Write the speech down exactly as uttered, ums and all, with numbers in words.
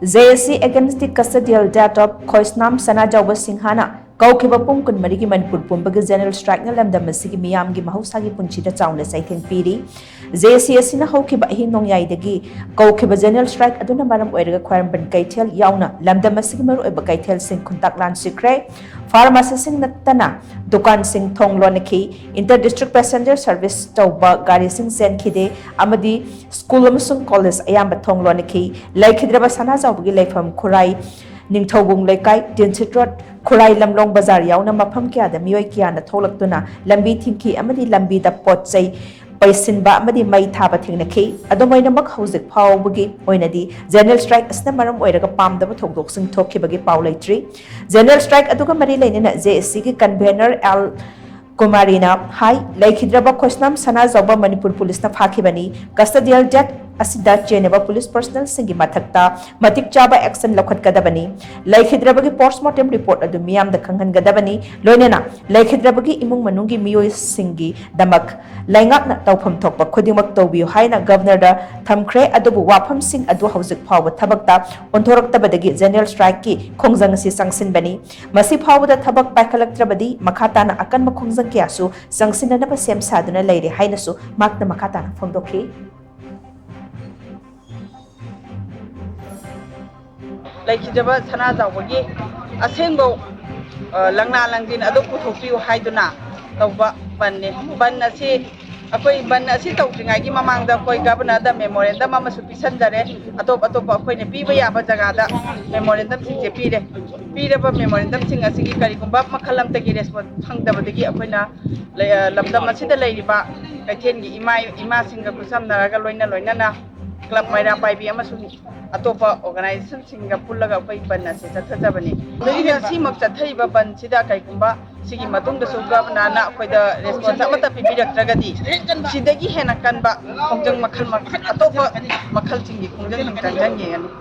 J A C against the custodial death of ꯈꯣꯏꯁꯅꯥꯝ ꯁꯅꯥꯖꯥꯎꯕ ꯁꯤꯡꯍꯅ ꯀꯧꯈꯤꯕ ꯄꯨꯡ ꯀꯨꯟꯃꯔꯤꯒꯤ ꯃꯅꯤꯄꯨꯔ ꯄꯨꯝꯕꯒꯤ general strikeꯅ ꯂꯝꯗꯝ ꯑꯁꯤꯒꯤ ꯃꯤꯌꯥꯝꯒꯤ ꯃꯍꯧꯁꯥꯒꯤ ꯄꯨꯟꯁꯤꯗ ꯆꯥꯎꯅ ꯆꯩꯊꯦꯡ ꯄꯤꯔꯤ꯫ J A C ꯑꯁꯤꯅ ꯍꯧꯈꯤꯕ ꯑꯍꯤꯡ ꯅꯣꯡꯌꯥꯏꯗꯒꯤ ꯀꯧꯈꯤꯕ general strike ꯑꯗꯨꯅ ꯃꯔꯝ ꯑꯣꯏꯔꯒ ꯈ꯭ꯋꯥꯏꯔꯝꯕꯟ ꯀꯩꯊꯦꯜ ꯌꯥꯎꯅ ꯂꯝꯗꯝ ꯑꯁꯤꯒꯤ ꯃꯔꯨꯑꯣꯏꯕ ꯀꯩꯊꯦꯜꯁꯤꯡ ꯈꯨꯟꯇꯥꯛ ꯂꯥꯟꯁꯤꯈ꯭ꯔꯦ꯫ Pharmacyꯁꯤꯡ ꯅꯠꯇꯅ ꯗꯨꯀꯥꯟꯁꯤꯡ ꯊꯣꯡ ꯂꯣꯟꯅꯈꯤ꯫ Inter district passenger service ꯇꯧꯕ ꯒꯥꯔꯤꯁꯤꯡ ꯆꯦꯟꯈꯤꯗꯦ ꯑꯃꯗꯤ school ꯑꯃꯁꯨꯡ college ꯑꯌꯥꯝꯕ ꯊꯣꯡ ꯂꯣꯟꯅꯈꯤ꯫ ꯂꯩꯈꯤꯗ꯭ꯔꯕ ꯁꯅꯥꯖꯥꯎꯕꯒꯤ ꯂꯩꯐꯝ ꯈꯨꯔꯥꯏ ꯅꯤꯡꯊꯧꯕꯨꯡ ꯂꯩꯀꯥꯏ, ꯇꯤꯟꯁꯤꯠ ꯔꯣꯗ, ꯈꯨꯔꯥꯏ ꯂꯝꯂꯣꯡ ꯕꯖꯥꯔ ꯌꯥꯎꯅ ꯃꯐꯝ ꯀꯌꯥꯗ ꯃꯤꯑꯣꯏ ꯀꯌꯥꯅ ꯊꯣꯛꯂꯛꯇꯨꯅ ꯂꯝꯕꯤ ꯊꯤꯡꯈꯤ ꯑꯃꯗꯤ ꯂꯝꯕꯤꯗ ꯄꯣꯠ ꯆꯩ ꯄꯩꯁꯤꯟꯕ ꯑꯃꯗꯤ ꯃꯩ ꯊꯥꯕ ꯊꯦꯡꯅꯈꯤ꯫ ꯑꯗꯨꯝ ꯑꯣꯏꯅꯃꯛ, ꯍꯧꯖꯤꯛ ꯐꯥꯎꯕꯒꯤ ꯑꯣꯏꯅꯗꯤ general strike ꯑꯁꯤꯅ ꯃꯔꯝ ꯑꯣꯏꯔꯒ ꯄꯥꯝꯗꯕ ꯊꯧꯗꯣꯛꯁꯤꯡ ꯊꯣꯛꯈꯤꯕꯒꯤ ꯄꯥꯎ ꯂꯩꯇ꯭ꯔꯤ꯫ General strike ꯑꯗꯨꯒ ꯃꯔꯤ ꯂꯩꯅꯅ J A Cꯒꯤ convener L ꯀꯨꯃꯥꯔꯤꯅ ꯍꯥꯏ, ꯂꯩꯈꯤꯗ꯭ꯔꯕ ꯈꯣꯏꯁꯅꯥꯝ ꯁꯅꯥꯖꯥꯎꯕ ꯃꯅꯤꯄꯨꯔ ꯄꯨꯂꯤꯁꯅ ꯐꯥꯈꯤꯕꯅꯤ꯫ Custodial death ꯑꯁꯤꯗ ꯆꯦꯟꯅꯕ ꯄꯨꯂꯤꯁ personnelꯁꯤꯡꯒꯤ ꯃꯊꯛꯇ ꯃꯇꯤꯛ ꯆꯥꯕ action ꯂꯧꯈꯠꯀꯗꯕꯅꯤ꯫ ꯂꯩꯈꯤꯗ꯭ꯔꯕꯒꯤ post mortem report ꯑꯗꯨ ꯃꯤꯌꯥꯝꯗ ꯈꯪꯍꯟꯒꯗꯕꯅꯤ꯫ ꯂꯣꯏꯅꯅ ꯂꯩꯈꯤꯗ꯭ꯔꯕꯒꯤ ꯏꯃꯨꯡ ꯃꯅꯨꯡꯒꯤ ꯃꯤꯑꯣꯏꯁꯤꯡꯒꯤꯗꯃꯛ ꯂꯩꯉꯥꯛꯅ ꯇꯧꯐꯝ ꯊꯣꯛꯄ ꯈꯨꯗꯤꯡꯃꯛ ꯇꯧꯕꯤꯌꯨ ꯍꯥꯏꯅ governorꯗ ꯊꯝꯈ꯭ꯔꯦ꯫ ꯑꯗꯨꯕꯨ ꯋꯥꯐꯝꯁꯤꯡ ꯑꯗꯨ ꯍꯧꯖꯤꯛ ꯐꯥꯎꯕ ꯊꯕꯛꯇ ꯑꯣꯟꯊꯣꯔꯛꯇꯕꯗꯒꯤ general strikeꯀꯤ ꯈꯣꯡꯖꯪ ꯑꯁꯤ ꯆꯪꯁꯤꯟꯕꯅꯤ꯫ ꯃꯁꯤ ꯐꯥꯎꯕꯗ ꯊꯕꯛ ꯄꯥꯏꯈꯠꯂꯛꯇ꯭ꯔꯕꯗꯤ ꯃꯈꯥ ꯇꯥꯅ ꯑꯀꯟꯕ ꯈꯣꯡꯖꯪ ꯀꯌꯥꯁꯨ ꯆꯪꯁꯤꯟꯅꯅꯕ ꯁꯦꯝ ꯁꯥꯗꯨꯅ ꯂꯩꯔꯦ ꯍꯥꯏꯅꯁꯨ ꯃꯍꯥꯛꯅ ꯃꯈꯥ ꯇꯥꯅ ꯐꯣꯡꯗꯣꯛꯈꯤ꯫ ꯂꯩꯈꯤꯗ꯭ꯔꯕ ꯁꯅꯥꯖꯥꯎꯕꯒꯤ ꯑꯁꯦꯡꯕ, ꯑ, ꯂꯪꯂꯥ ꯂꯪꯖꯤꯟ ꯑꯗꯨ ꯄꯨꯊꯣꯛꯄꯤꯌꯨ ꯍꯥꯏꯗꯨꯅ ꯇꯧꯕ ꯕꯟꯅꯤ꯫ ꯕꯟ ꯑꯁꯤ, ꯑꯩꯈꯣꯏ ꯕꯟ ꯑꯁꯤ ꯇꯧꯗ꯭ꯔꯤꯉꯩꯒꯤ ꯃꯃꯥꯡꯗ ꯑꯩꯈꯣꯏ governorꯗ memorandum ꯑꯃꯁꯨ ꯄꯤꯁꯟꯖꯔꯦ꯫ ꯑꯇꯣꯞ ꯑꯇꯣꯞꯄ ꯑꯩꯈꯣꯏꯅ ꯄꯤꯕ ꯌꯥꯕ ꯖꯒꯥꯗ memorandumꯁꯤꯡꯁꯦ ꯄꯤꯔꯦ꯫ ꯄꯤꯔꯕ memorandumꯁꯤꯡ ꯑꯁꯤꯒꯤ ꯀꯔꯤꯒꯨꯝꯕ ꯃꯈꯜ ꯑꯃꯠꯇꯒꯤ response ꯐꯪꯗꯕꯗꯒꯤ ꯑꯩꯈꯣꯏꯅ ꯂꯩ-, ꯑ, ꯂꯝꯗꯝ ꯑꯁꯤꯗ ꯂꯩꯔꯤꯕ ꯀꯩꯊꯦꯜꯒꯤ ꯏꯃꯥ, ꯏꯃꯥꯁꯤꯡꯒ ꯈꯨꯠꯁꯝꯅꯔꯒ ꯂꯣꯏꯅ ꯂꯣꯏꯅꯅ club ꯃꯩꯔꯥ ꯄꯥꯏꯕꯤ ꯑꯃꯁꯨꯡ ꯑꯇꯣꯞꯄ organizationꯁꯤꯡꯒ ꯄꯨꯜꯂꯒ ꯑꯩꯈꯣꯏ ꯕꯟ ꯑꯁꯤ ꯆꯠꯊꯖꯕꯅꯤ꯫ ꯑꯗꯨꯒ ꯁꯤꯃꯛ ꯆꯠꯊꯔꯤꯕ ꯕꯟꯁꯤꯗ ꯀꯩꯒꯨꯝꯕ ꯁꯤꯒꯤ ꯃꯇꯨꯡꯗꯁꯨ governorꯅ ꯑꯩꯈꯣꯏꯗ response ꯑꯃꯠꯇ ꯄꯤꯕꯤꯔꯛꯇ꯭ꯔꯒꯗꯤ ꯁꯤꯗꯒꯤ ꯍꯦꯟꯅ ꯀꯟꯕ ꯈꯣꯡꯖꯪ ꯃꯈꯜ ꯃꯈꯜ, ꯑꯇꯣꯞꯄ ꯃꯈꯜꯁꯤꯡꯒꯤ ꯈꯣꯡꯖꯪꯁꯤꯡ ꯆꯪꯁꯤꯟꯒꯅꯤ꯫